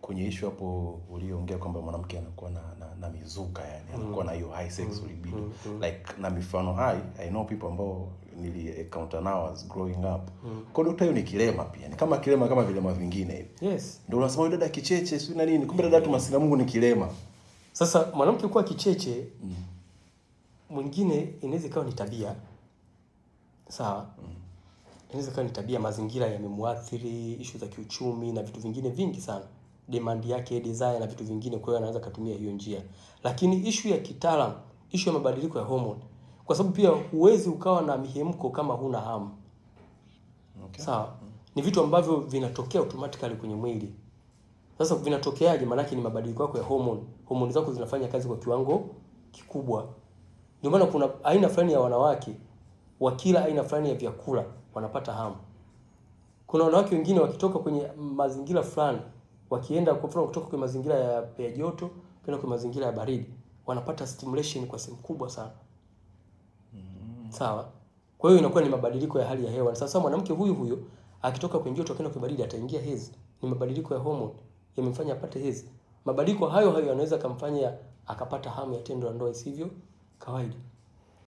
Kwenye issue hapo uliongea kwamba mwanamke anakuwa na mizuka, yani anakuwa na hiyo high sex libido, like na mifano hai, I know people ambao nili encounter now as growing up. Kwa hiyo hiyo ni kilema pia, ni kama kilema kama vilema vingine hivi. Ndio unasema huyu dada kicheche, sio na nini, kumbe dada tu, maskini Mungu, ni kilema. Sasa mwanamke kuwa kicheche, mwingine inaweza ikawa ni tabia, sawa? Inaweza ikawa ni tabia, mazingira yamemuathiri, ishu za kiuchumi na vitu vingine vingi sana, demand yake, desire na vitu vingine, kwa hiyo anaweza katumia hiyo njia. Lakini ishu ya kitaalam, ishu ya mabadiliko ya hormone, kwa sababu pia huwezi ukawa na mihemko kama huna hamu. Sawa? Ni vitu ambavyo vinatokea automatically kwenye mwili. Sasa vinatokeaje? Maanake ni mabadiliko yako ya hormone. Homoni zako zinafanya kazi kwa kiwango kikubwa. Ndio maana kuna aina fulani ya wanawake wakila aina fulani ya vyakula wanapata hamu. Kuna wanawake wengine wakitoka kwenye mazingira fulani, wakienda kwa mfano kutoka kwenye mazingira ya joto kwenda kwenye mazingira ya baridi, wanapata stimulation kwa sehemu kubwa sana. Sawa? Kwa hiyo inakuwa ni mabadiliko ya hali ya hewa. Sasa mwanamke huyu huyo akitoka kwenye joto akaenda kwenye baridi ataingia hedhi. Ni mabadiliko ya hormone yamemfanya apate hedhi. Mabadiliko hayo hayo yanaweza kumfanya akapata hamu ya tendo la ndoa isivyo kawaida.